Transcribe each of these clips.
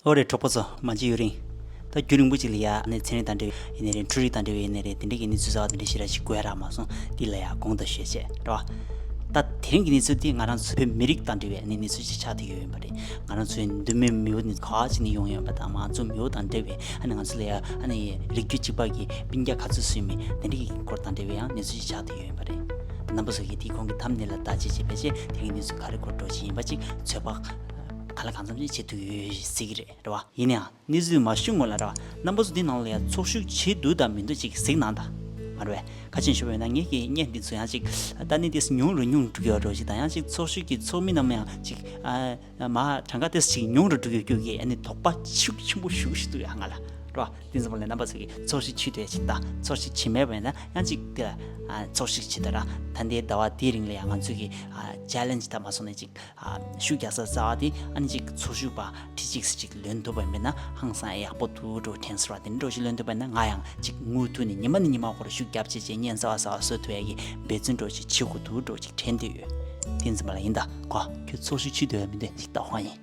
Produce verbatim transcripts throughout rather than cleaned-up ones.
ཨོ་རེད། གྲོགས་པོ་ཚོ། མ་མཇལ་ཡུན་རིང་། ད་རྒྱུན་རིང་པོ་ཅིག་ལ་ཡ་ཨ་ནི་ཚན་རིག་དང་འབྲེལ་བའི་ཡིན་ནའི་རེད། འཕྲུལ་རིག་དང་འབྲེལ་བའི་ཡིན་ནའི་རེད། དེ་འདྲ་གི་གནས་ཚུལ་གསར་བ་དེ་འདྲ་ཞེ་དྲག་ཅིག་གོ་ཡ་རག་མ་སོང་། འདི་ལ་ཡ་དགོངས་དག་ཞུ་བྱས་རེད་བ། ད་དེ་རིང་གི་གནས་ཚུལ་འདི་ང་རང་ཚོའི་བོད་མི་རིགས་དང་འབྲེལ་བའི་ཨ་ནི་གནས་ཚུལ་ཅིག་ཆགས་བསྡད་ཡོད་ཡིན་པ་རེད། ང་རང་ཚོའི་མདོ་སྨད་མེས་པོ་ནི་ག་བ་ཅིག་ནས་ཡོང་ཡོད་པ་དང་། ང་ཚོ་མེས་པོ་དང་འབྲེལ་བའི་ཨ་ནི་ང་ཚོ་ལ་ཡ་ཨ་ནི་རིགས་རྒྱུད་གཅིག་པ་གི་སྤུན་ཀྱག་ག་ཚོད་ཡོད་མེད་དེ་འདྲ་གི་སྐོར་དང་འབྲེལ་བའི་ཡང་གནས་ཚུལ་ཅིག་ཆགས་བསྡད་ཡོད་ཡིན་པ་རེད། རྣམ་པ་ཚོ་གིས་དེ་གོང་གི་ཐམ་ནེལ་ལ་བལྟས་བྱས་བྱས་ཕལ་ཆེར་དེ་རིང་གི་གནས་ཚུལ་ག་རེ་སྐོར་འགྲོ་བཞིན་ཡིན་པ་ཅིག་ཚོད་དཔག་གང་ལ་གང་འཚམ་ཅིག་བྱེད་ཐུབ་ཡོད་སྲིད་ཀྱི་རེད། རེད་བ། ཡིན་ནའང་གནས་ཚུལ་མ་ཞུ་སྔོན་ལ་རེད་བ། རྣམ་པ་ཚོ་འདི་ནང་ལ་ཡང་ཚོགས་ཞུགས་བྱེད་འདུག་དང་མི་འདུག་ཅིག་གཟིགས་གནང་དང་། མ་རེད་བས། ག་ཅིག་ཞུ་བ་ཡིན་ན། ངེད་ཀྱི་བརྙན་འདི་ཚོ་ཡང་ཅིག་ལྟ་ནི་དེ་ཉུང་རུ་ཉུང་རུ་འགྲོ་གི་ཡོད་འགྲོ་ཅིག་དང་། ཡང་ཅིག་ཚོགས་ཞུགས་ཀྱི་ཚོགས་མི་རྣམས་ཡང་ཅིག་ཨ་མ་གྲངས་ཀ་དེ་ཅིག་ཉུང་རུ་འགྲོ་གི་ཡོད་རྒྱུ་གི་ཨ་ནི་དོགས་པ་ཤུགས་ཆེན་པོ་ཞུ་ཞིག་འདུག་ཡ་ང་ལ། རེད་བ། དེ་ཙམ་པ་ལ་རྣམ་པ་ཚོ་གིས་ཚོགས་ཞུགས་བྱེད་འདོད་ཅིག་དང་། ཚོགས་ཞུགས་བྱེད་མེད་པ་ཡིན་ན་ཡང་ཅིག་དེ་ལ་ཨ་ཚོགས་ཞུགས་བྱེད་དང་ར། ད་ལྟའི་ཟླ་བ་དེའི་རིང་ལ་ཡང་ང་ཚོ་གི་ཨ་ཅེ་ལེན་ཇི་ད་མ་སོང་ནས་ཅིག་ཨ་ཤུགས་རྒྱག་ས་རྩ་བ་དེ་ཨ་ནི་ཅིག་ཚོགས་ཞུགས་པ་ཁྲི་གཅིག་ཙམ་ཅིག་ལོན་ཐུབ་པ་ཡིན་པ་ན་ཧང་སང་ཡག་པོ་འདུག་འགྲོ་དྲན་སོང་ར། དེ་འདྲ་འདྲ་ཞིག་ལོན་ཐུབ་པ་ཡིན་ན་ང་ཡང་ཅིག་མུ་མཐུད་ནས་ཉི་མ་ནས་ཉི་མ་བར་ཤུགས་རྒྱབ་བྱས་བྱས་བརྙན་གསར་བ་གསར་བ་བཟོ་ཐུབ་ཡ་གི་འབད་བརྩོན་འདྲ་ཞིག་བྱེད་དགོས་འདུག་འདྲ་ཞིག་དྲན་བསྡད་ཡོད། དེ་ཙམ་པ་ལ་ཡིན་ད་གོ། ཁྱོད་ཚོགས་ཞུགས་བྱེད་འདོད་ཡ་མི་འདོད་ཅིག་ལྟ་དཔང་ཡིན།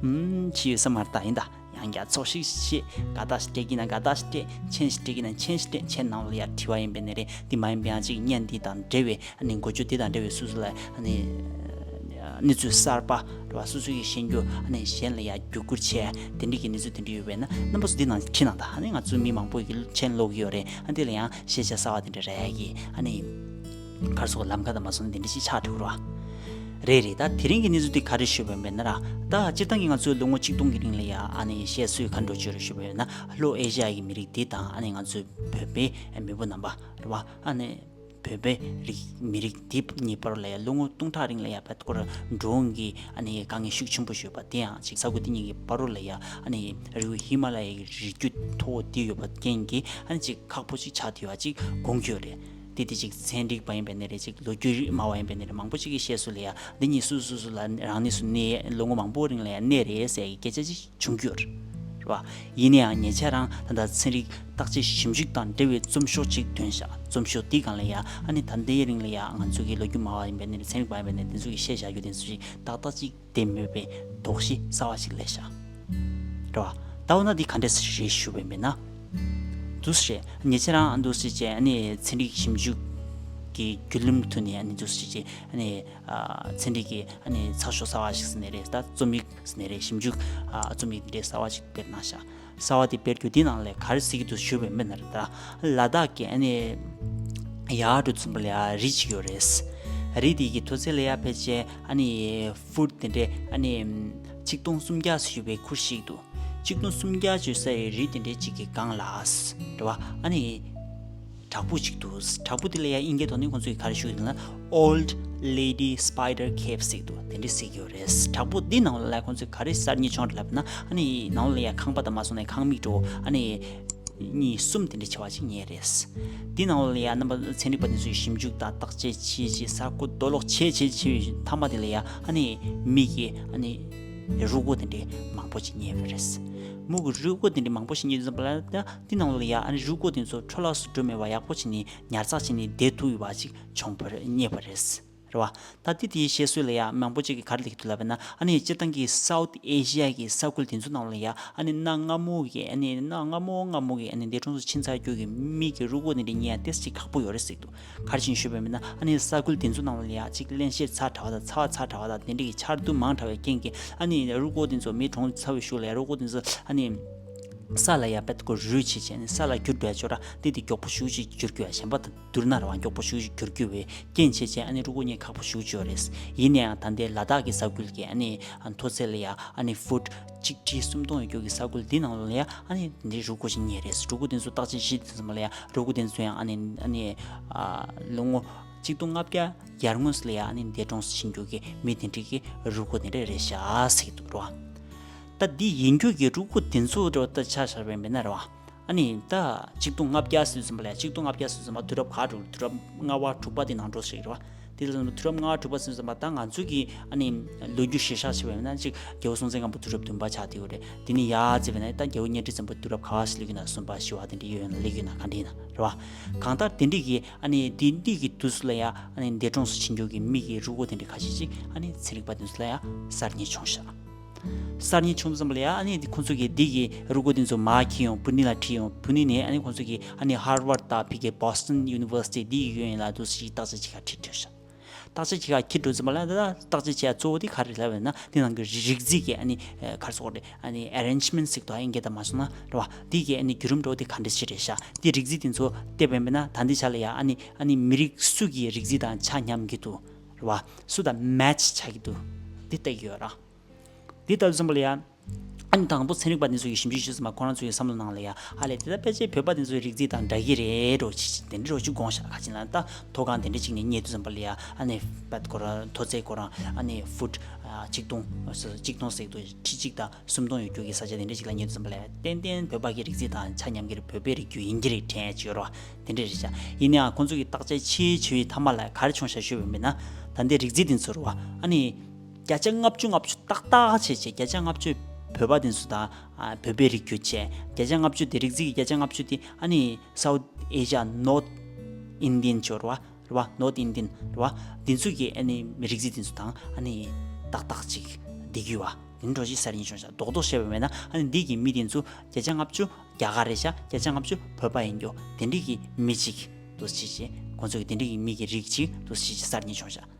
ཨུམ། ཅི་ཡོད་ས་མ་རེད་ད། ཡིན་ད། ཡང་བསྐྱར་ཚོགས་ཞུགས་བྱེད། དགའ་རྟགས་ཤིག་སྤྲད་ཀྱི་ན་དགའ་རྟགས་ཤིག་སྤྲད། མཆན་ཞིག་སྤྲད་ཀྱི་ན་མཆན་ཞིག་སྤྲད། མཆན་ནང་ལ་ཡ་དྲི་བ་ཡིན་པས་ན་རེད། འདི་མ་ཡིན་པའི་ཡང་ཅིག་བརྙན་འདི་དང་འབྲེལ་བའི་ཨ་ནི་འགོ་བརྗོད་འདི་དང་འབྲེལ་བའི་སོ་སོ་ལ་ཨ་ནི་གནས་ཚུལ་གསར་པ་རེད་བ། སོ་སོ་ཡིས་ཤེས་རྒྱུ་ཨ་ནི་གཞན་ལ་ཡ་བརྒྱུད་བསྐུར་བྱས་དེ་འདྲའི་གི་གནས་ཚུལ་དེ་འདྲ་ཡོད་པས་ན་རྣམ་པ་ཚོ་འདི་ནང་ཁྲིད་གནང་དང་། ཨ་ནི་ང་ཚོ་མི་མང་པོ་གི་མཆན་ཀློག་གི་ཡོད་རེད། ཨ་འདི་ལ་ཡང་ཤེས་བྱ་གསར་བ་དེ་འདྲ་རག་གི་ཨ་ནི། གར་སོགས་ལམ་ཁ་དང་མ་སོང་ན་དེ་འདྲ་ཞིག་ཆགས་འགྲོ་གི་རེད་བ། རེད་རེད། ད་དེ་རིང་གི་གནས་ཚུལ་དེ་ག་རེ་ཞུས་པ་ཡིན་པས་ན་ར། ད་སྤྱིར་བཏང་གི་ང་ཚོའི་ལོ་ངོ་ཆིག་སྟོང་གི་རིང་ལ་ཡ་ཨ་ནི་བཤད་སྲོལ་ག་འདྲ་བྱོས་རེད་ཞུས་པ་ཡིན་ན། ལྷོ་ཨེ་ཤི་ཡ་གི་མི་རིགས་འདི་དང་ཨ་ནི་ང་ཚོའི་བོད་པའི་མེས་པོ་རྣམ་པ་རེད་བ། ཨ་ནི་བོད་པའི་རིགས་མི་རིགས་འདི་གཉིས་བར་ལ་ཡ་ལོ་ངོ་སྟོང་ཕྲག་རིང་ལ་ཡ་བད་སྐོར་འགྲོ་འོང་གི་ཨ་ནི་དཀའ་ངལ་ཤུགས་ཆེན་པོ་ཞིག་ཡོད་པ། དེ་ཡང་ཅིག་ས་ཁུལ་དེ་གཉིས་ཀྱི་བར་རུ་ལ་ཡ་ཨ་ནི་རི་བོ་ཧི་མ་ལ་ཡའི་རི་རྒྱུད་མཐོ་བོ་དེ་ཡོད་པ་རྐྱེན་གྱིས་ཨ་ནི་ཅིག་ཁག་པོ་ཅིག་ཆགས་བསྡད་ཡོད་པ་ཅིག་དགོངས་ཀྱི་ཡོད་རེད། དེ་དེ་ཅིག་ཚན་རིག་པ་ཡིན་པས་ན་རེད། ཅིག་ལོ་རྒྱུས་རིག་སྨྲ་བ་ཡིན་པས་ན་རེད། མང་པོ་ཅིག་གིས་བཤད་སྲོལ་ལ་ཡ་འདི་གཉིས་སོ་སོ་སོ་ལ་རང་གནས་སུ་གནས། ལོ་ངོ་མང་པོ་རིང་ལ་ཡ་གནས་རེད་ཟེར་གྱི་སྐད་ཆ་ཅིག་བྱུང་གི་ཡོད་རེད་བ། ཡིན་ན་ཡང་ཉེ་ཆར་རང་ད་ལྟ་ཚན་རིག་བརྟག་དཔྱད་ཞིབ་འཇུག་དང་འབྲེལ་བའི་རྩོམ་ཤོག་ཅིག་ཐོན་བཞག་རྩོམ་ཤོག་འདི་སྒང་ལ་ཡ་ཨ་ནི་ད་ལྟའི་རིང་ལ་ཡ་ང་ཚོ་གི་ལོ་རྒྱུས་སྨྲ་བ་ཡིན་པས་ན་རེད། ཚན་རིག་པ་ཡིན་པས་ན་རེད། དེ་ཚོ་གིས་བཤད་བཞག་རྒྱུ་དེ་ཚོ་ཞིག་ཏག་ཏག་ཅིག་བདེན་མོད་པའི་དོགས་གཞི་གསར་བ་ཞིག་སླེབས་ཤག་རེད་བ། ད་འོ་ན་འདི་ག་འདྲས་རེད་ཞུས་པ་ཡིན་པས་ན། འདུག་སེ་རེད། ཉེ་ཆར་རང་འདུག་སེ་བྱས་ཨ་ནི་ཚན་རིག་ཞིབ་འཇུག་གི་བརྒྱུད་ལམ་ཐོག་ནས་ཨ་ནི་འདུག་སེ་བྱས་ཨ་ནི་ཚན་རིག་གི་ཨ་ནི་ཚགས་ཤོག་གསར་བ་ཞིག་ཟེར་ནའི་རེད། ད་རྩོམ་ཡིག་ཟེར་ནའི་རེད། ཞིབ་འཇུག་རྩོམ་ཡིག་འདི་གསར་བ་ཞིག་སྤེལ་གནང་ཤག་གསར་བ་དེ་སྤེལ་རྒྱུ་དེ་ནང་ལ་ག་རེ་གཟིགས་ཀྱི་འདུག་ཞུས་པ་ཡིན་པས་ན་རེད། ད་ལ་དྭགས་ཀྱི་ཨ་ནི་ཡར་འགྲོ་ཙམ་པ་ལ་ཡ་རི་ཅིག་ཡོད་རེད། རི་དེ་གི་མཐོ་ཚད་ལ་ཡ་ཕལ་ཆེར་ཨ་ནི་ཕུཊ་དེ་འདྲས་ཨ་ནི་ཆིག་སྟོང་སུམ་བརྒྱ་ཙམ་ཡོད་པའི་ཁུལ་ཞིག་འདུག་ཆིག་སྟོང་སུམ་བརྒྱ་ཙམ་ཡོད་ས་ཡི་རི་དེ་འདྲས་ཅིག་གི་སྒང་ལ་རེད་བ། ཨ་ནི་བྲག་ཕུག་ཅིག་འདུག་བྲག་ཕུག་དེ་ལ་ཡ་དབྱིན་སྐད་ཐོག་ནས་ཁོང་ཚོས་ག་རེ་ཞུ་གི་འདུག་ན། Old Lady Spider Cave ཟེར་གྱི་འདུག་དེ་འདྲས་ཟེར་གྱི་ཡོད་རེད། བྲག་ཕུག་འདི་ནང་ལ་ཁོང་ཚོས་ག་རེ་གསར་རྙེད་བྱུང་རེད་ལབ་ན། ཨ་ནི་ནང་ལ་ཡ་ཁང་པ་དང་མ་སོང་ནས་ཁང་མིག་འདྲ་བོ་ཨ་ནི་གཉིས་གསུམ་དེ་འདྲས་ཆེ་བ་ཅིག་རྙེད་རེད། འདི་ནང་ལ་ཡ་རྣམ་པ་ཚན་རིག་པ་དེ་ཚོས་ཞིབ་འཇུག་དང་བརྟག་དཔྱད་བྱས་བྱས་ས་རྐོ་རྡོ་སློག་བྱས་བྱས་བྱས་མཐའ་མ་དེ་ལ་ཡ་ཨ་ནི་མི་གི་ཨ་ནི་རུས་ཁོག་དེ་འདྲས་མང་པོ་ཅིག་རྙེད་པ་རེད། མོ་གི་རུས་ཁོག་དེ་འདྲས་མང་པོ་ཞིག་རྙེད་དུས་ཙམ་པ་ལ་ད་འདི་ནང་ལ་ཡ་ཨ་ནི་རུས་ཁོག་དེ་ཚོ་འཕྲོ་བརླག་སུ་འགྲོ་མེད་པ་ཡག་པོ་བྱས་ནས་ཉར་ཚགས་བྱས་ནས་བསྡད་ཐུབ་ཡོད་པ་ཅིག་བྱུང་བ་རེད། རྙེད་པ་རེད། རེད་བ། ད་དེ་དེའི་བཤད་སྲོལ་ལ་ཡ་མང་པོ་ཅིག་གིས་ག་རེ་ལབ་ཀྱི་འདུག་ལབ་ན། ཨ་ནི་སྤྱིར་བཏང་གི་སའུཐ་ཨེ་ཤི་ཡ་གི་ས་ཁུལ་དེ་ཚོ་ནང་ལ་ཡ་ཨ་ནི་གནའ་སྔ་མོ་གི་ཨ་ནི་གནའ་སྔ་མོ་སྔ་མོ་གི་ཨ་ནི་འདས་གྲོངས་སུ་ཕྱིན་ཚར་རྒྱུ་གི་མི་གི་རུས་ཁོག་དེ་འདྲ་རྙེད་ཡ་ཏོག་ཙམ་ཅིག་ཁག་པོ་ཡོད་རེད་ཟེར་གྱི་འདུག་ག་རེ་བྱས་ནས་ཞུས་པ་ཡིན་ན། ཨ་ནི་ས་ཁུལ་དེ་ཚོ་ནང་ལ་ཡ་ཅིག་རླན་གཤེར་ཚ་དྲགས་པ་དང་ཚ་བ་ཚ་དྲགས་པ་དང་དེ་འདྲ་གི་ཆར་དུ་མང་དྲགས་པའི་རྐྱེན་གྱིས་ཨ་ནི་རུས་ཁོག་དེ་ཚོ་མི་གྲོངས་ཚར་བའི་གཞུག་ལ་ཡ་རུས་ཁོག་དེ་ཚོ་ཨ་ནི་ས་ལ་ཡ་བད་ཀོ་རུལ་བྱས་བྱས་ཨ་ནི་ས་ལ་འགྱུར་འགྲོ་ཡ་ཅོག་ར་དེ་དེ་མགྱོགས་པོ་ཞེ་པོ་ཅིག་འགྱུར་རྒྱུ་ཡ། གཞན་པ་དང་བསྡུར་ན་རེད་བ། མགྱོགས་པོ་ཞེ་པོ་ཅིག་འགྱུར་རྒྱུ་བའི་རྐྱེན་བྱས་བྱས་ཨ་ནི་རུས་ཁོག་རྙེད་ཁག་པོ་ཞེ་པོ་ཅིག་ཡོད་རེད། ཡིན་ན་ཡང་ད་ལྟའི་ལ་དྭགས་ཀྱི་ས་ཁུལ་གྱི་ཨ་ནི་མཐོ་ཚད་ལ་ཡ་ཨ་ནི་ཕུཊ་གཅིག་ཁྲི་སུམ་སྟོང་ཡོད་རྒྱུ་གི་ས་ཁུལ་འདི་ནང་ལ་ཡ་ཨ་ནི་འདི་རུས་ཁོག་ཅིག་རྙེད་རེད། རུས་ཁོག་དེ་ཚོ་བརྟག་དཔྱད་བྱེད་དུས་ཙམ་པ་ལ་ཡ་རུས་ཁོག་དེ་ཚོ་ཡང་ཨ་ནི་ཨ་ནི་ཨ་ལོ་ངོ་ཆིག་སྟོང་ལྔ་བརྒྱ་ཡར་སྔོན་ལ་ཡ་ཨ་ནི་འདས་གྲོངས་སུ་ཕྱིན་རྒྱུ་གི་མི་དེ་འདྲ་གི་རུས་ཁོག་དེ་འདྲ་རེད་ཤག་ཟེར་གྱི་འདུག་རེད་བ། ད་འདི་ཡིན་རྒྱུ་གི་རུས་ཁོག་དེ་ཚོ་འདྲ་བོ་ད་ཆ་བཞག་པ་ཡིན་པས་ན་རེད་བ། ཨ་ནི་ད་ཆིག་སྟོང་ལྔ་བརྒྱ་ཟེར་ཙམ་པ་ལ་ཡ། ཆིག་སྟོང་ལྔ་བརྒྱ་ཟེར་ཙམ་པ་དུས་རབས་ག་འགྲོ། དུས་རབས་ལྔ་པ་དྲུག་པ་དེ་ནང་འགྲོ་ཞིག་རེད་བ། དེ་ལ་དུས་རབས་ལྔ་པ་དྲུག་པ་ཟེར་ཙམ་པ་ད་ང་ཚོ་གི་ཨ་ནི་ལོ་རྒྱུས་གཞིར་བཞག་བྱས་པ་ཡིན་ན་ཅིག་རྒྱལ་པོ་སྲོང་བཙན་སྒམ་པོ་དུས་རབས་བདུན་པ་ཆགས་བསྡད་ཡོད་རེད། དེ་ནས་ཡར་བརྩིས་པ་ཡིན་ན་ད་རྒྱལ་པོ་གཉའ་ཁྲི་བཙན་པོ་དུས་རབས་ག་པ་ཞིག་སླེབས་ཀྱི་ན། གསུམ་པ་བཞི་པ་དེ་འདྲ་ཡོད་ན་སླེབས་ཀྱི་ན་ག་འདྲ་ཡིན་ན་རེད་བ། གང་ལྟར་དེ་འདྲ་གི་ཨ་ནི་དེ་འདྲ་གི་དུས་སུ་ལ་ཡ་ཨ་ནི་འདས་གྲོངས་སུ་ཕྱིན་རྒྱུ་གི་མི་གི་རུས་ཁོག་དེ་འདྲ་ཁ་ཤས་ཅིག་ཨ་ནི་ཚན་རིག་པ་དེ་ཚོ་ལ་ཡ་གསར་རྙེད་བྱུང་ཤག་གསར་རྙེད་བྱུང་ཙམ་པ་ལ་ཡ་ཨ་ནི་འདི་ཁོང་ཚོ་གིས་འདི་གི་རུས་ཁོག་འདི་ཚོ་མར་འཁྱེར་ཡོང་ཕུ་ནེ་ལ་ཁྲིད་ཡོང་། ཕུ་ནེ་ནས་ཨ་ནི་ཁོང་ཚོ་གིས་ཨ་ནི་Harvard་དང་ཕ་གི་Boston University་འདི་གི་ཡོད་ཡིན་ལ་འདུག་སེ་བརྟག་དཔྱད་བྱེད་ག་ཁྲིད་འགྲོ་ཤག་བརྟག་དཔྱད་བྱེད་ག་ཁྲིད་འགྲོ་ཙམ་པ་ལ་ད་བརྟག་དཔྱད་བྱེད་ཡ་གཙོ་བོ་དེ་ག་རེ་རེད་ལབ་ན་དེ་ནང་གི་རིགས་རྫས་ཀྱི་ཨ་ནི་ག་རེ་ཟེར་དགོས་རེད། ཨ་ནི་arrangement་ཟེར་དུས་ཨ་ཡིན་སྐད་དང་མ་སོང་ན་རེད་བ། དེ་གི་ཨ་ནི་བརྒྱུད་རིམ་འདྲ་བོ་དེ་ག་འདྲ་ཞིག་རེད་ཤག་དེ་རིགས་རྫས་དེ་ཚོ་བལྟས་པ་ཡིན་ན་ད་འདི་ཆ་ལ་ཡ་ཨ་ནི་ཨ་ནི་མི་རིགས་སུ་གི་རིགས་རྫས་དང་ཆ་མཉམ་གྱི་འདུག་རེད་བ། སུ་དང་match་ཆགས་ཀྱི་འདུག་འདི་བལྟ་གི་ཡོད་ར། འདི་ལྟ་བུ་ཙམ་པ་ལ་ཡ། ཨ་ནི་དང་པོ་ཚན་རིག་པ་འདི་ཚོ་ཡིས་ཞིབ་འཇུག་ཞུས་ཙམ་པ་ཁོ་རང་ཚོའི་བསམ་བློ་ནང་ལ་ཡ་ཨ་ལས་དེ་ལྟ་ཕལ་ཆེར་བོད་པ་འདི་ཚོའི་རིགས་རྫས་དང་འདྲ་གི་རེད་འགྲོ་ཅི་དེ་འདྲ་རོ་ཅི་དགོངས་ཤག་ག་ཅི་ལ་ད་མཐོ་སྒང་དེ་འདྲ་ཅིག་ནས་རྙེད་དུས་ཙམ་པ་ལ་ཡ་ཨ་ནི་བད་ཁོ་རང་མཐོ་ཚད་ཁོ་རང་ཨ་ནི་ཕུཊ་ཆིག་སྟོང་ཆིག་སྟོང་ཟེར་དུས་ཁྲི་གཅིག་དང་སུམ་སྟོང་ཡོད་རྒྱུ་གི་ས་ཆ་དེ་འདྲ་ཅིག་ལ་རྙེད་དུས་ཙམ་པ་ལ་ཡ་ཏན་ཏན་བོད་པ་གི་རིགས་རྫས་དང་ཆ་མཉམ་གི་རེད། བོད་པའི་རིགས་རྒྱུད་ཡིན་གྱི་རེད་དྲན་ཡ་ཅིག་ཡོད་རེད་བ། དེ་འདྲ་རེད་ཤག་ཡིན་ནའང་ཁོང་ཚོ་གི་བརྟག་དཔྱད་ཆེས་ཆེ་བའི་མཐའ་མ་ལ་ག་རེ་བྱུང་ཤག་ཞུས་པ་ཡིན་ན་ད་འདི་རིགས་རྫས་དེ་ཚོ་རེད་བ། ཨ་ནི་བརྒྱ་ཆ་ལྔ་བཅུ་ལྔ་བཅུ་ཏག་ཏག་བྱས་བྱས་བརྒྱ་ཆ་ལྔ་བཅུ་བོད་པ་དེ་ཚོ་དང་ཨ་བོད་པའི་རིགས་རྒྱུད་བྱས་བརྒྱ་ཆ་ལྔ་བཅུ་དེ་རིགས་རྫས་ཀྱི་བརྒྱ་ཆ་ལྔ་བཅུ་དེ་ཨ་ནི་South Asia North Indian་ཅིག་ཡོད་རེད་བ། རེད་བ། North Indian་རེད་བ། དེ་ཚོ་གི་ཨ་ནི་རིགས་རྫས་དེ་ཚོ་དང་ཨ་ནི་ཏག་ཏག་ཅིག་བསྡད་ཀྱི་ཡོད་བ། དེ་འདྲ་ཅིག་གསར་རྙེད་བྱུང་ཤག་རྡོག་རྡོག་བཤད་པ་མེད་ན་ཨ་ནི་འདི་གི་མི་དེ་ཚོ་བརྒྱ་ཆ་ལྔ་བཅུ་རྒྱ་གར་རེད་ཤག་བརྒྱ་ཆ་ལྔ་བཅུ་བོད་པ་ཡིན་རྒྱུ་དེ་འདྲ་གི་མི་གཅིག་འདུག་སེ་བྱས་ཁོང་ཚོ་གི་དེ་འདྲ་གི་མི་གི་རིགས་གཅིག་འདུག་སེ་བྱས་གསར་རྙེད་བྱུང་ཤག་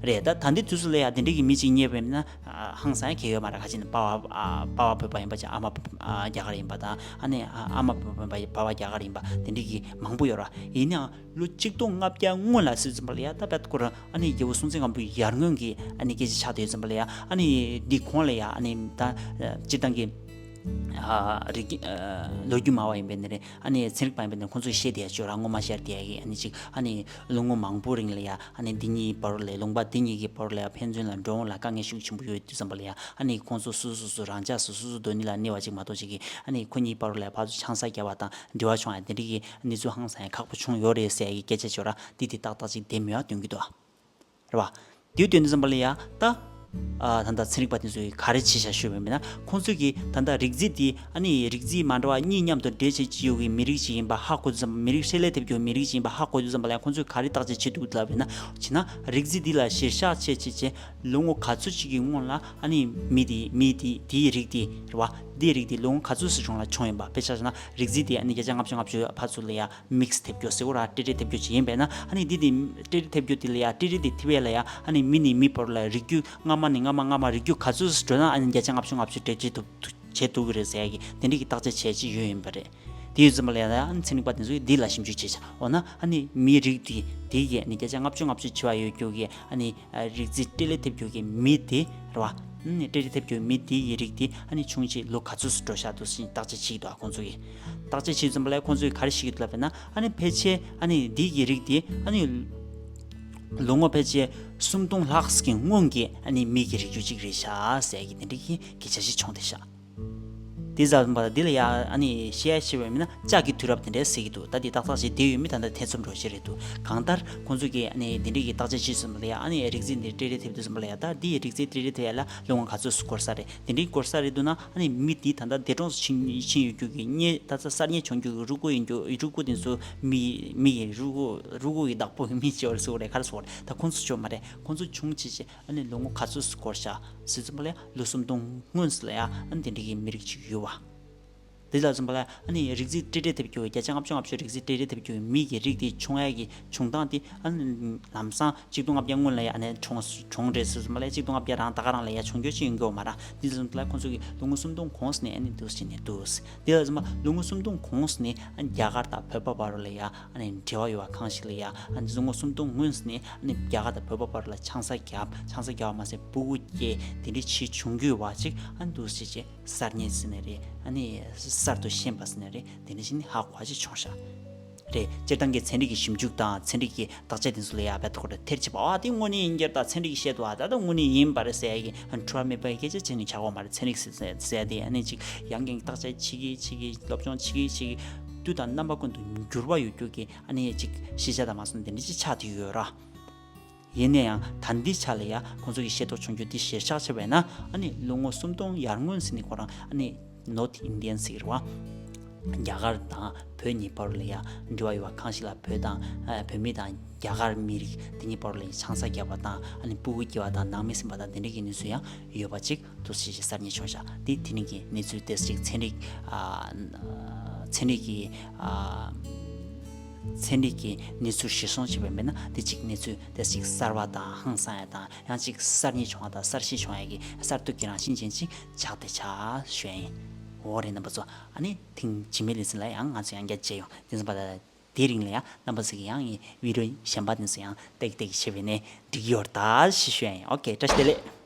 རེད། ད་ད་འདི་དུས་སུ་ལ་ཡ་དེ་འདྲ་གི་མི་གཅིག་རྙེད་པ་ཡིན་ན་ཧང་སང་ཡ་གལ་ཡོད་མ་རེད། ག་ཅི་ན་པ་བ་པ་བ་བོད་པ་ཡིན་པ་ཅིག་ཨ་མ་རྒྱ་གར་ཡིན་པ་དང་ཨ་ནི་ཨ་མ་བོད་པ་ཡིན་པ་པ་བ་རྒྱ་གར་ཡིན་པ་དེ་འདྲ་གི་མང་པོ་ཡོད་ར། ཡིན་ནའང་ལོ་གཅིག་སྟོང་ལྔ་བརྒྱ་སྔོན་ལ་སྲིད་ཙམ་པ་ལ་ཡ་ད་བད་ཁོ་རང་ཨ་ནི་རྒྱལ་པོ་སྲོང་བཙན་སྒམ་པོའི་ཡར་སྔོན་གྱི་ཨ་ནི་སྐད་ཆ་ཆགས་བསྡད་ཡོད་ཙམ་པ་ལ་ཡ་ཨ་ནི་འདི་གོང་ལ་ཡ་ཨ་ནི་ད་སྤྱིར་བཏང་གི་རིག་ལོ་རྒྱུས་སྨྲ་བ་ཡིན་པའི་ནི་རེད། ཨ་ནི་ཚན་རིག་པ་ཡིན་པའི་ནི་ཁོང་ཚོས་བཤད་བསྡད་ཡ་ཅོ་ར་སྔོན་མ་བཤད་བསྡད་ཡ་གི་ཨ་ནི་ཅིག་ཨ་ནི་ལོ་ངོ་མང་པོ་རིང་ལ་ཡ་ཨ་ནི་འདི་གཉིས་བར་ལ་ལུང་པ་འདི་གཉིས་ཀྱི་བར་ལ་ཡ་ཕན་ཚུན་ལ་འགྲོ་འོང་ལ་དཀའ་ངལ་ཤུགས་ཆེན་པོ་ཡོད་དུས་ཙམ་པ་ལ་ཡ་ཨ་ནི་ཁོང་ཚོ་སོ་སོ་སོ་རང་ཅག་སོ་སོ་སོ་སྡོད་གནས་ལ་གནས་པ་ཅིག་མ་གཏོགས་ཅིག་གི་ཨ་ནི་ཁོ་གཉིས་བར་ལ་ཡ་ཕར་ཚུར་ཆང་ས་བརྒྱབ་པ་དང་འབྲེལ་བ་བྱུང་ཡ་དེ་འདྲ་གི་གནས་ཚུལ་ཧང་སང་ཡ་ཁག་པོ་བྱུང་ཡོད་རེད་ཟེར་ཡ་གི་སྐད་ཆ་ཅོ་ར་འདི་དེ་ཏག་ཏག་ཅིག་བསྡད་མེད་པ་སྟོན་གྱི་འདུག་རེད་བ། དེའི་དོན་དུ་ཙམ་པ་ལ་ཡ་ད། ཨ་ད་ལྟ་ཚན་རིག་པ་དེ་ཚོས་ག་རེ་བྱས་བཞག་ཞུས་པ་ཡིན་ན་ཁོང་ཚོས་ཀྱིས་ད་ལྟ་རིགས་རྫས་དེ་ཨ་ནི་རིགས་རྫས་མ་འདྲ་བ་གཉིས་མཉམ་དུ་འདྲེས་བྱས་ཅི་ཡོད་ཀྱི་མི་རིགས་ཅིག་ཡིན་པ་ཧ་གོ་དུས་ཙམ་པ་མི་རིགས་ཧྲེ་ལེ་ཐེབས་ཀྱི་མི་རིགས་ཅིག་ཡིན་པ་ཧ་གོ་དུས་ཙམ་པ་ལ་ཡ་ཁོང་ཚོས་ག་རེ་བརྟག་དཔྱད་བྱེད་འདུག་ལབ་ཡིན་ན་བྱས་ན་རིགས་རྫས་འདི་ལ་གཞིར་བཞག་བྱས་བྱས་བྱས་ལོ་ངོ་ག་ཚོད་ཅིག་གི་སྔོན་ལ་ཨ་ནི་མི་དེ་མི་དེ་དེའི་རིགས་དེ་རེད་བ། དེའི་རིགས་དེ་ལོ་ངོ་ག་ཚོད་ཙམ་རིང་ལ་བྱུང་ཡིན་པ་དཔེ་ཆ་བཞག་ན་རིགས་རྫས་དེ་ཨ་ནི་བརྒྱ་ཆ་ལྔ་བཅུ་ལྔ་བཅུ་ཕར་ཚུར་ལ་ཡ། མིག་སི་ཐེབས་རྒྱུ་ཟེར་བ་ར་ཏེ་ཏེ་ཐེབས་རྒྱུ་ཅིག་ཡིན་པས་ན་ཨ་ནི་འདི་དེ་ཏེ་ཏེ་ཐེབས་རྒྱུ་དེ་ལ་ཡ་ཏེ་ཏེ་དེ་ཐེབས་ཡ་ལ་ཡ་ཨ་ནི་མི་ནས་མི་བར་ལ་རིགས་རྒྱུད་སྔ་མ་ནས་སྔ་མ་སྔ་མ་རིགས་རྒྱུད་ག་ཚོད་འགྲོ་ན་ཨ་ནི་བརྒྱ་ཆ་ལྔ་བཅུ་ལྔ་བཅུ་འདྲེས་བྱེད་ཐུབ་བྱེད་ཐུབ་ཀྱི་རེད་ཟེར་ཡ་གི་དེ་འདྲ་གི་བརྟག་དཔྱད་བྱས་ཅིག་ཡོད་ཡིན་པ་རེད། དེ་ཡོད་ཙམ་པ་ལ་ཡ་ཨ་ནི་ཚན་རིག་པ་དེ་ཚོས་འདི་ལ་ཞིབ་འཇུག་བྱས་ཤག་འོ་ན་ཨ་ནི་མིའི་རིགས་དེ་དེ་གི་ཨ་ནི་བརྒྱ་ཆ་ལྔ་བཅུ་ལྔ་བཅུ་ཆེ་བ་ཡོད་རྒྱུ་གི་ཨ་ནི། རིགས་རྫས་ཏེ་ལེ་ཐེབས་རྒྱུ་གི་མི་དེ་རེད་བ། ཨ་ནི་ཏེ་ལེ་ཐེབས་རྒྱུ་གི་མི་དེ་ཡི་རིགས་དེ་ཨ་ནི་ཆུང་ཆེ་ལོ་ག་ཚོད་སུ་འགྲོ་ཤག་འདུག་ཟེར་བརྟག་དཔྱད་བྱེད་ཀྱི་འདུག་ཁོང་ཚོ་གིས། བརྟག་དཔྱད་བྱེད་ཙམ་པ་ལ་ཁོང་ཚོས་ག་རེ་བཤད་ཀྱི་འདུག་ལབ་ན་ཨ་ནི་ཕལ་ཆེར་ཨ་ནི་འདི་གི་རིགས་དེ་ཨ་ནི་ལོ་ངོ་ཕལ་ཆེར་སུམ་སྟོང་ལྷག་གི་སྔོན་གྱི་ཨ་ནི་མི་གི་རིགས་རྒྱུད་ཅིག་རེད་ཤག་ཟེར་གྱི་དེ་འདྲ་གི་སྐད་ཆ་ཞིག་བྱུང་བསྡད་ཤག་དེ་ཙམ་པ་འདི་ལ་ཡ་ཨ་ནི་བཤད་ཡ་བྱས་པ་ཡིན་ན་ལྕགས་ཀྱི་དུས་རབས་དེ་འདྲ་ཟེར་གྱི་འདུག་ད་འདི་ཏག་ཏག་ཅིག་བསྡད་ཡོད་མེད་ད་ལྟ་ཐེ་ཚོམ་འགྲོ་བཞིན་རེད་འདུག་གང་ལྟར་ཁོང་ཚོ་གིས་ཨ་ནི་འདི་འདྲ་གི་བརྟག་དཔྱད་བྱེད་ཙམ་པ་ལ་ཡ་ཨ་ནི་རིགས་རྫས་འདི་ཏེ་ཏེ་ཐེབས་དུས་ཙམ་པ་ལ་ཡ་ད་འདི་ཡི་རིགས་རྫས་ཏེ་ཏེ་ཐེབས་ཡ་ལ་ལོ་ངོ་ག་ཚོད་སུ་འགོར་ས་རེད། དེ་འདྲའི་འགོར་ས་རེད་འདུག་ན་ཨ་ནི་མི་འདི་ད་ལྟ་འདས་གྲོངས་སུ་ཕྱིན་ཕྱིན་ཡོད་རྒྱུ་གི་རྙེད་ད་ལྟ་གསར་རྙེད་བྱུང་རྒྱུ་གི་རུས་ཁོག་ཡིན་རྒྱུ་རུས་ཁོག་དེ་ཚོ་མི་མི་ཡི་རུས་ཁོག་རུས་ཁོག་གི་བདག་པོ་གི་མི་ཅིག་ཡོད་རེད་ཟེར་བ་རེད། ག་རེ་ཟེར་བ་རེད། ད་ཁོང་ཚོ་ཅིག་ཡོད་མ་རེད། ཁོང་ཚོ་ཆུང་ཆེ་ཆེ། ཨ་ནི་ལོ་ངོ་ག་ཚོད་སུ་འགོར་ཤག་ཟེར་ཙམ་པ་ལ་ཡ་ལོ་སུམ་སྟོང་སྔོན་སུ་ལ་ཡ་ཨ་ནི་དེ་འདྲ་གི་མི་རིགས་ཅིག་ཡོད་བ། དེ་ལ་ཙམ་པ་ལ་ཡ་ཨ་ནི་རིགས་རྫས་ཏེ་ཏེ་ཐེབས་རྒྱུ་བརྒྱ་ཆ་ལྔ་བཅུ་ལྔ་བཅུ་རིགས་རྫས་ཏེ་ཏེ་ཐེབས་རྒྱུ་མི་གི་རིགས་དེ་བྱུང་ཡ་གི་བྱུང་སྟངས་དེ་ཨ་ནི་ལམ་སང་གཅིག་སྟོང་ལྔ་བརྒྱ་སྔོན་ལ་ཡ་ཨ་ནི་གྲོངས་གྲོངས་རེད་ཟེར་ཙམ་པ་ལ་ཡ་གཅིག་སྟོང་ལྔ་བརྒྱ་རང་ད་ག་རང་ལ་ཡ་བྱུང་རྒྱུ་ཅིག་ཡོང་གི་ཡོད་མ་རེད། དེ་ལ་ཙམ་པ་ལ་ཡ་ཁོང་ཚོ་གི་ལོ་ངོ་སུམ་སྟོང་གོང་ནས་ཨ་ནི་འདུག་སེ་བྱས་ནས་འདུག་དེ་ལ་ཙམ་པ་ལོ་ངོ་སུམ་སྟོང་གོང་ནས་ཨ་ནི་རྒྱ་གར་དང་བོད་པ་བར་ལ་ཡ་ཨ་ནི་འབྲེལ་བ་ཡོད་པ་གང་ཞིག་ལ་ཡ་ཨ་ནི་ལོ་ངོ་སུམ་སྟོང་སྔོན་ནས་ཨ་ནི་རྒྱ་གར་དང་བོད་པ་བར་ལ་ཆང་ས་བརྒྱབ། ཆང་ས་བརྒྱབ་པ་མ་ཟད་སྤུ་གུ་སྐྱེས། དེ་འདྲའི་ཆེས་བྱུང་རྒྱུ་བ་ཅིག་ཨ་ནི་འདུག་སེ་བྱས་གསར་རྙེད་ཟེར་ནས་རེད། ཨ་ནི་གསར་དུ་ཤེས་པ་ཟེར་ནས་རེད། དེ་འདྲ་ཞིག་ནི་ཧ་གོ་བ་ཅིག་བྱུང་ཤག་རེད། སྤྱིར་བཏང་གི་ཚན་རིག་གི་ཞིབ་འཇུག་དང་ཚན་རིག་གི་བརྟག་དཔྱད་དེ་ཚོ་ལ་ཡ་བལ་ཐོག་རེ་ཐེར་བྱེད་པ་ཨ་དེ་དངོས་གནས་ཡིན་རྒྱུ་རེད། ད་ཚན་རིག་གིས་བཤད་འདུག་ཨ་ད་ད་དངོས་གནས་ཡིན་པ་རེད་ཟེར་ཡ་གི་འཕྲོ་བ་མེད་པའི་སྐད་ཆ་བྱས་ནས་ཆགས་ཀྱི་ཡོད་མ་རེད། ཚན་རིག་ཟེར་ཟེར་ཡ་དེ་ཨ་ནི་ཅིག་ཡང་བསྐྱར་བརྟག་དཔྱད་བྱེད་ཀྱི་བྱེད་ཀྱི་སློབ་སྦྱོང་བྱེད་ཀྱི་བྱེད་ཀྱི་དུས་དང་རྣམ་པ་ཀུན་ཏུ་འགྱུར་བ་ཡོད་རྒྱུ་གི་ཨ་ནི་ཅིག་ཤེས་བྱ་དང་མ་སོང་དེ་འདྲ་ཅིག་ཆགས་བསྡད་ཡོད་ར། ཡིན་ན་ཡང་ད་འདི་ཆ་ལ་ཡ་ཁོང་ཚོ་གི་ཤེས་རྟོགས་བྱུང་རྒྱུ་འདི་གཞིར་བཞག་བྱས་པས་ན་ཨ་ནི་ལོ་ངོ་སུམ་སྟོང་ཡར་སྔོན་ཟེར་ནི་ཁོ་རང་ཨ་ནི་North Indian་ཟེར་གི་རེད་བ། རྒྱ་གར་དང་བོད་གཉིས་བར་ལ་ཡང་འབྲེལ་བ་ཡོད་པ། གང་ཞིག་ལ་བོད་དང་ཨ་བོད་མི་དང་རྒྱ་གར་མི་རིགས་དེ་གཉིས་བར་ལ་ཡང་ཆང་ས་བརྒྱབ་པ་དང་། ཨ་ནི་སྤུ་གུ་སྐྱེ་བ་དང་ནང་མི་ཟིན་པ་དང་དེ་འདྲ་གི་གནས་ཚུལ་ཡང་ཡོད་པ་ཅིག་འདུག་སེ་ཅིག་གསར་རྙེད་བྱུང་བཞག་དེ་དེ་རིང་གི་གནས་ཚུལ་དེ་ཅིག་ཚན་རིག་ཨ་ཚན་རིག་གི་ཨ་ཚན་རིག་གི་གནས་ཚུལ་གཞིར་བཟུང་བྱས་པ་ཡིན་ན། དེ་ཅིག་གནས་ཚུལ་དེ་ཅིག་གསར་བ་དང་ཧང་སང་ཡ་དང་། ཡང་ཅིག་གསར་རྙེད་བྱུང་བ་དང་གསར་ཤེས་བྱུང་ཡ་གི་གསར་གཏོད་ཀྱི་རང་བཞིན་ཅན་ཅིག་ཆགས་བསྡད་ཆགས་ཞུ་ཡ་ཡིན། འོ་རེད་རྣམ་པ་ཚོ། ཨ་ནི་ཐེངས་རྗེས་མའི་ལེ་ཚན་ལ་ཡང་ང་ཚོ་ཡང་བསྐྱར་མཇལ་ཡོང་། དེ་ཙམ་པ་ལ་དེ་རིང་ལ་ཡང་རྣམ་པ་ཚོ་གིས་ཡང་ངའི་བི་ཌི་ཡོ་གཞན་པ་དེ་ཚོ་ཡང་ཏག་ཏག་བྱས་པ་ཡིན་ན་འགྲིག་གི་ཡོད་རེད་ད་ཞེས་ཞུ་ཡ་ཡིན། ཨོ་ཀེ། བཀྲ་ཤིས་བདེ་ལེགས།